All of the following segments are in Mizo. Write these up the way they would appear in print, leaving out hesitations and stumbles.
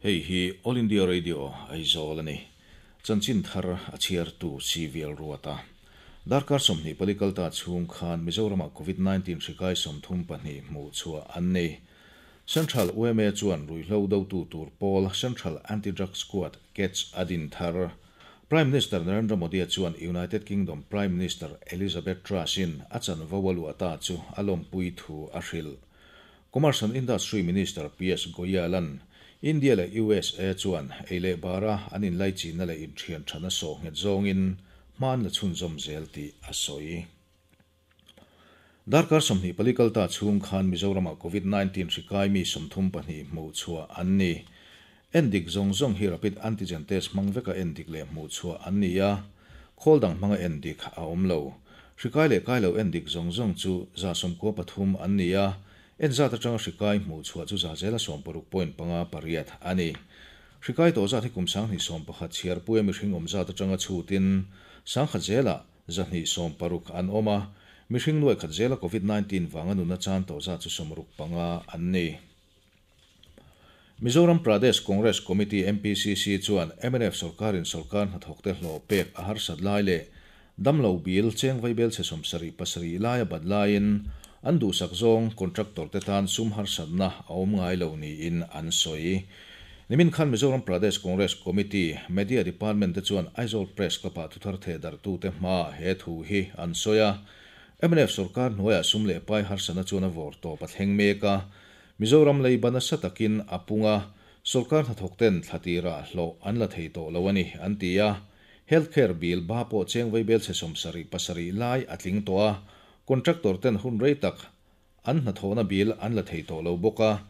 Hei hi All India Radio Aizawl a ni. Chanchin thar a chhiartu CVL Ruata. Darkar 24 kalta chhung khan Mizoramah Covid-19 hri kai 32 hmuh chhuah an ni. Central yma chuan ruihhlo dotu tur pawl Central Anti-Drug Squad, CADS, a din thar. Prime Minister Narendra Modi chuan United Kingdom Prime Minister Elizabeth Truss-in a chanvo a luah ta chu a lawmpui thu a hrilh. Commerce and Industry Minister PS Goyal-a'n India leh USA chuan ei leh bara an inlaichinna leh inthian thana sawh nghet zawngin hman la chhunzawm zel tih a sawi. Darkar 24 kalta chhung khan Mizoramah Covid-19 hri kai mi 32 hmuh chhuah an ni. Endik zawng zawng hi rapid antigen test hmang veka endik leh hmuh chhuah an ni a, khawl dang hmanga endik a awm lo. Hri kai leh kai lo endik zawng zawng chu 93 an ni a, en zat atanga hri kai hmuh chhuah chu 60.58% a ni. Hri kai tawh zat hi kum 2011 chhiar puia mihring awm zat atanga chhutin 10,000 260 an awm a, mihring nuai khat zela Covid-19 wanga nuna chan tawh zat chu 65 an ni. Mizoram Pradesh Congress Committee MPCC chuan MNF sarkarin sarkar hnathawk te hlawh pek a harsat lai leh damlo bil cheng vaibel che 77 laia bat laiin an duhsak zawng contractor te tan sum harsatna a awm ngai lo niin an sawi. Nimin khan Mizoram Pradesh Congress Committee Media Department te chuan Aizawl Press Club-ah thuthar the dar tu te hma he thu hi an sawi a. MNF sarkar hnuaiah sum leh pai harsatna chuan a vawr tawp a thleng mek a. Mizoram leibana satakin a punga sarkar hnathawk ten thlatira hlawh an la thei tawh lo ani an ti a. Healthcare bill ba pawh cheng vaibel che 77 lai a tling tawh a. Contractor ten hun rei tak an hnathawhna bill an la thei tawh lo bawk a.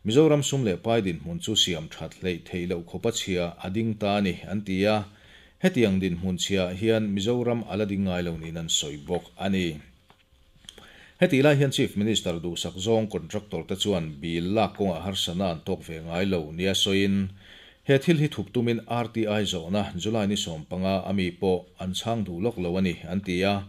Mizoram sum leh pai din hmun chu siam that hlei thei lo khawpa chhia a ding ta ni an ti a. Hetiang din hmun chhia hian Mizoram ala ding ngai lo niin an sawi bawk ani. Heti lai hian Chief Minister duhsak zawng contractor te chuan bil lak kawnga harsana an tawk ve ngai lo nia sawiin he thil hi thup tumin RTI zawhna July ni 15 ami pawh an chhang duh lawk lo ani an ti a.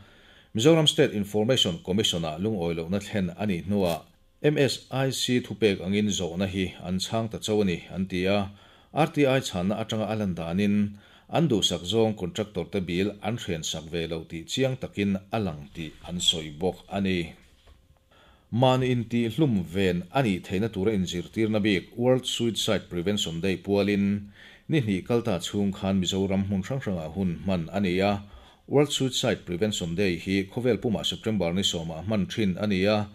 Mizoram State Information Commission-ah lungawi lohna thlen ani hnuah MSIC thupek angin zawhna hi an chhang ta cho ani an ti a. RTI chhanna atanga a lan danin an duhsak zawng contractor te bil an hren sak ve lo tih chiang takin a lang tih an sawi bawk ani. Man in ti hlum ven ani theina tura inzirtirna bik World Suicide Prevention Day pualin ni hnih kalta chhung khan Mizoram hmun hrang hranga hun hman ani a. World Suicide Prevention Day hi khawvel puma September ni sawma hman thin ani a.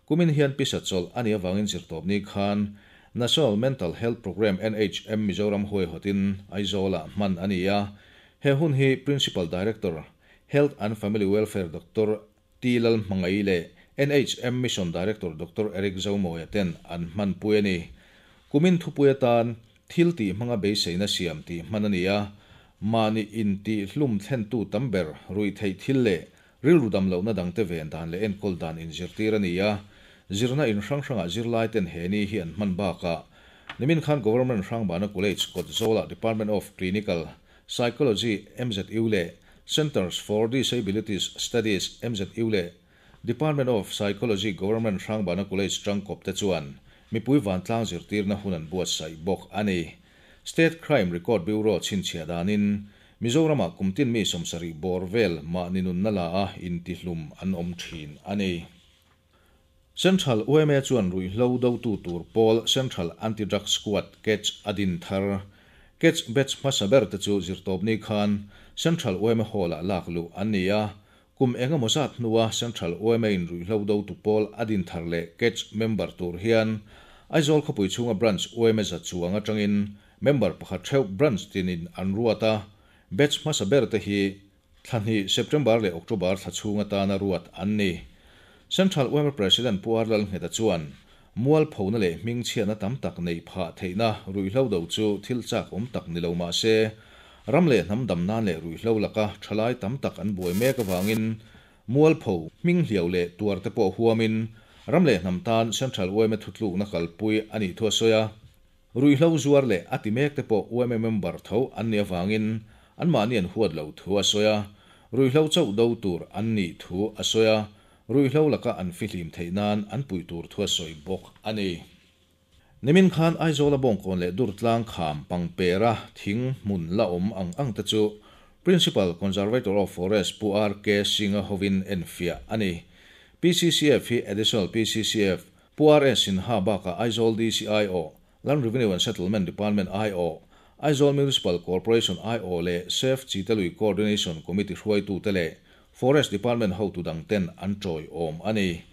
Kumin hian pisa chawlh ani awangin zirtawp ni khan National Mental Health Program NHM Mizoram huai hotin Aizawla hman ani a. He hun hi Principal Director Health and Family Welfare Dr. T. Lal Hmangai le NHM Mission Director Dr. Eric Zomoya ten an hman pui ani. Kumin thupui atan thil ti hmanga beiseina siam ti hman ani a. Mani in ti hlum thlen tu tamber rui thei thil le rilru dam lohna dang te ven dan le enkawl dan in zirtir ani a. Zirna in hrang hranga zirlai ten he ni hi an hman baka. Nimin khan Government Hrangbana College Kawtzawl Department of Clinical Psychology MZU le Centers for Disabilities Studies MZU le Department of Psychology Government Hrangbana College Tangkawp te chuan mipui vantlang zirtirna hun an buatsaih bawk ani. State Crime Record Bureau chhinchhiah danin Mizorama kumtin mi 70 bawr vel mahni nunna la a intihlum an awm thin ani. Central YMA chuan ruihhlo dotu tur pawl Central Anti-Drug Squad CADS adin thar. CADS batch hmasa ber te chu zirtawp ni khan Central YMA Hall-ah lak luh an ni a. Kum engemaw zat hnua Central YMA in ruihhlo dotu pawl adin thar leh CADS member tur hian Aizawl khawpui chhunga branch YMA za chuang atangin member pakhat theuh branch tinin an ruat a. Batch hmasa ber te hi thlahnih September leh October thla chhunga tana ruat an ni. Central YMA President Pu Arlal Ngheta chuan mual phona leh hming chhiatna tam tak nei phah theihna ruihhlo do chu thil chak awm tak ni lo mah se ram leh hnam dam nan leh ruihhlo laka thalai tam tak an buai mek awangin mual pho hming hliau leh tuar te pawh huamin ram leh hnam tan Central YMA thutlukna kalpui ani thu a sawi a. Ruihhlo zuar leh a ti mek te pawh YMA member tho an ni awangin an mahni an huat lo thu a sawi a. Ruihhlo chauh do tur an ni thu a sawi a. Ruihhlo laka an fihlim theih nan an pui tur thu a sawi bawk ani. Nimin khan Aizawl-a Bawngkawn leh Durtlang kham pangpera thing hmun la awm ang ang te chu Principal Conservator of Forest Pu RK Singh-a hovin enfiah a ni. PCCF hi Additional PCCF Pu RS Sinha bakah Aizawl DC aiawh, Land Revenue and Settlement Department aiawh, Aizawl Municipal Corporation aiawh leh Save Chitalui Coordination Committee hruaitute leh Forest Department hotu dangten an tawiawm a ni.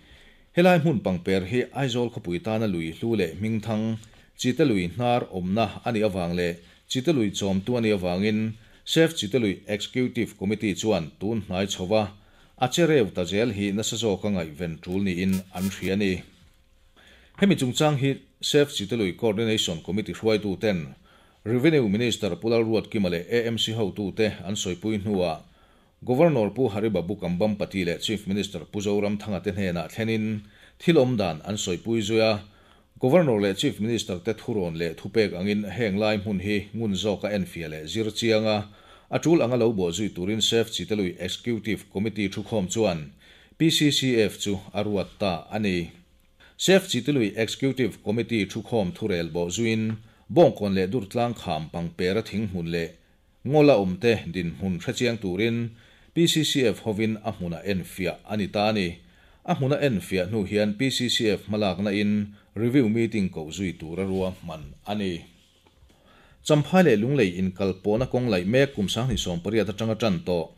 Helai hmun pangper hi Aizawl khawpui tana lui hlu leh hmingthang, Chitalui hnar awmna a nih avang leh Chitalui chawmtu a nih avangin Save Chitalui Executive Committee chuan tun hnai chhova a che reu ta zel hi nasa zawka ngaihven tul niin an hria a ni. Hemi chungchang hi Save Chitalui Coordination Committee hruaituten Revenue Minister Pu Lalruatkima leh AMC hotute an sawipui hnuah Governor Pu Hari Babu Kambhampati leh Chief Minister Pu Zoramthanga te hnenah thlenin thil awm dan an sawipui zui a. Governor leh Chief Minister te thurawn leh thupek angin heng lai hmun hi ngun zawka enfiah leh zir chiang a, a tul anga lo bawh zui turin Save Chitalui Executive Committee thukhawm chuan PCCF chu a ruat ta a ni. Save Chitalui Executive Committee thukhawm thurel bawh zuiin Bawngkawn leh Durtlang kham pangpera thing hmun leh Ngaw la awmte dinhmun hrechiang turin PCCF hovin a hmuna enfiah a ni ta a ni. A hmuna enfiah hnu hian PCCF hmalakna in review meeting koh zui tura ruahman a ni. Champhai leh Lunglei inkal pawhna kawng laih mek kum 2018 atanga tan tawh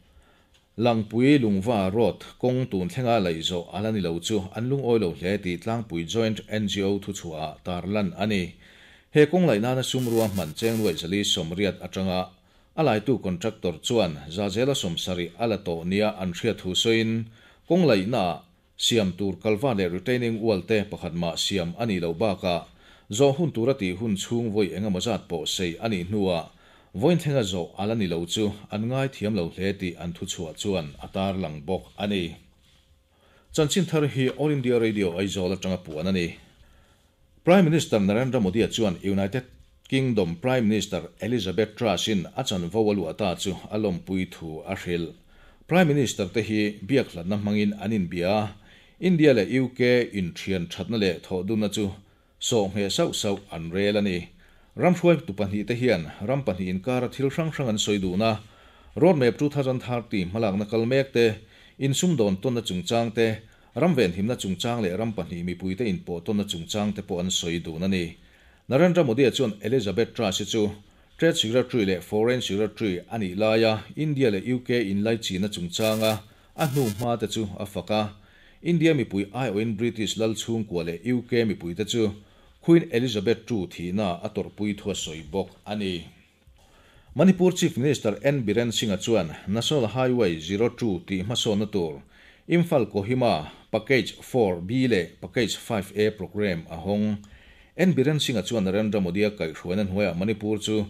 Langpui Lungva Road kawng tun thlenga laih zawh a la ni lo chu an lungawi lo hle tih tlangpui Joint ngo thuchhuahah tarlan a ni. He kawng laih nana sum ruahman cheng nuaih 480 atanga a laitu contractor chuan zazela 70 a la tawh nia an hriat thu sawiin kawng laihnaah siam tur kalva leh retaining wall te pakhat mah siam a nih loh bakah zawh hun tura tih hun chhung vawi engemaw zat pawh sei a nih hnuah vawiin thlenga zawh a la ni lo chu an ngaithiam lo hle tih an thuchhuah chuan a tarlang bawk a ni. Chanchin thar hi All India Radio Aizawl atanga puan a ni. Prime Minister Narendra Modi-a chuan United Kingdom Prime Minister Elizabeth Truss-in a chanvo a luah ta chu a lawmpui thu a hrilh. Prime Minister te hi biakhlatna hmangin an inbia a, India leh UK inthian thatna leh thawhdunna chu sawhngheh sauh sauh an rel a ni. Ram hruaitu pahnihte hian ram pahnih inkara thil hrang hrang an sawi dun a, Roadmap 2030 hmalakna kal mek te, insumdawn tawnna chungchang te, Ram venhimna chungchang leh ram pahnih mipuite inpawh tawnna chungchang te pawh an sawi dun a ni. Narendra Modi-a chuan Elizabeth Truss-i chu Trade Secretary leh Foreign Secretary a nih laia India leh UK inlaichina chungchanga a hnu hma te chu a fak a. India mipui aiawhin British lal chhungkua leh UK mipuite chu Queen Elizabeth ii thihna a tawrhpui thu a sawi bawk a ni. Manipur Chief Minister N Biren Singh-a chuan National Highway 02 tih hmasawnna tur Imphal Kohima Package 4B leh Package 5A programme a hawng. N Biren Singh-a chuan Narendra Modi-a kaihhruaina hnuaiah Manipur chu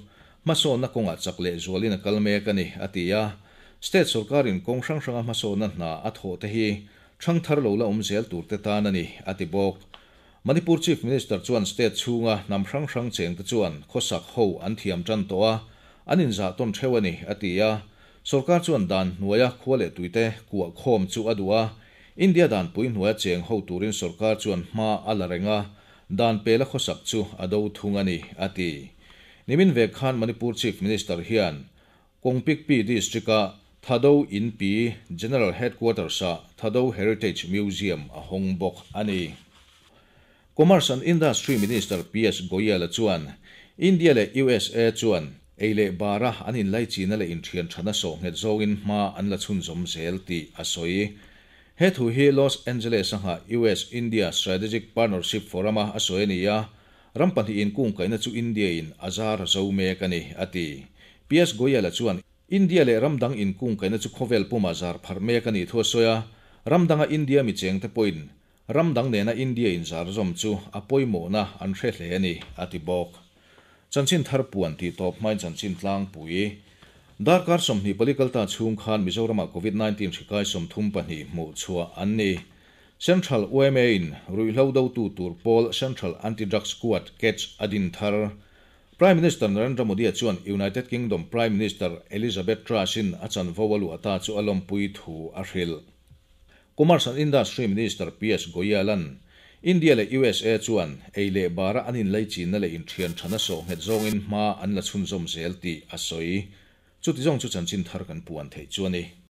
hmasawnna kawngah chak leh zualin a kal mek a ni, a ti a. State sorkarin kawng hrang hranga hmasawnna hna a thawh te hi thangthar lo la awm zel tur te tan a ni, a ti bawk. Manipur Chief Minister chuan state chhunga hnam hrang hrang cheng te chuan khawsak ho an thiam tan tawh a, an inzah tawn theuh a ni, a ti a. Sorkar chuan dan hnuaia khua leh tuite kuah khawm chu a duh a, India danpui hnuaia cheng ho turin sorkar chuan hma a la reng a, dan pela khawsak chu a do thung a ni, a ti. Nimin vek khan Manipur Chief Minister hian Kongpikpi District-a Thado Inpi General Headquarters-ah Thado Heritage Museum a hawng bawk a ni. Commerce and Industry Minister PS Goyal-a chuan India leh USA chuan ei leh bara an inlaichina leh inthian thana sawhnghet zawngin hma an la chhunzawm zel tih a sawi. He thu hi Los Angeles-a nghah US-India Strategic Partnership Forum-a a sawi a ni a, ram pahnih inkungkaihna chu India-in a zar zo mek a ni, a ti. PS Goyal-a chuan India leh ram dang inkungkaihna chu khawvel puma zar pharh mek a nih thu a sawi a, ram danga India mi chengte pawhin ram dang nena India inzar zawm chu a pawimawhna an hre hle a ni, a ti bawk. Chanchin thar puan tih tawp hmain chanchin tlangpui. Darkar 24 kalta chhung khan Mizoramah Covid-19 hrikai 32 hmuh chhuah an ni. Central YMA in ruihhlo dotu tur pawl Central Anti-Drug Squad CADS a din thar. Prime Minister Narendra Modi-a chuan United Kingdom Prime Minister Elizabeth Truss-in a chanvo a luah ta chu a lawmpui thu a hrilh. Commerce and Industry Minister PS Goyal-a'n India leh USA chuan ei leh bara an inlaichinna leh inthianthana sawh nghet zawngin hma an la chhunzawm zel tih a sawi. Chuti zawng chu chanchin thar kan puan theih chu a ni.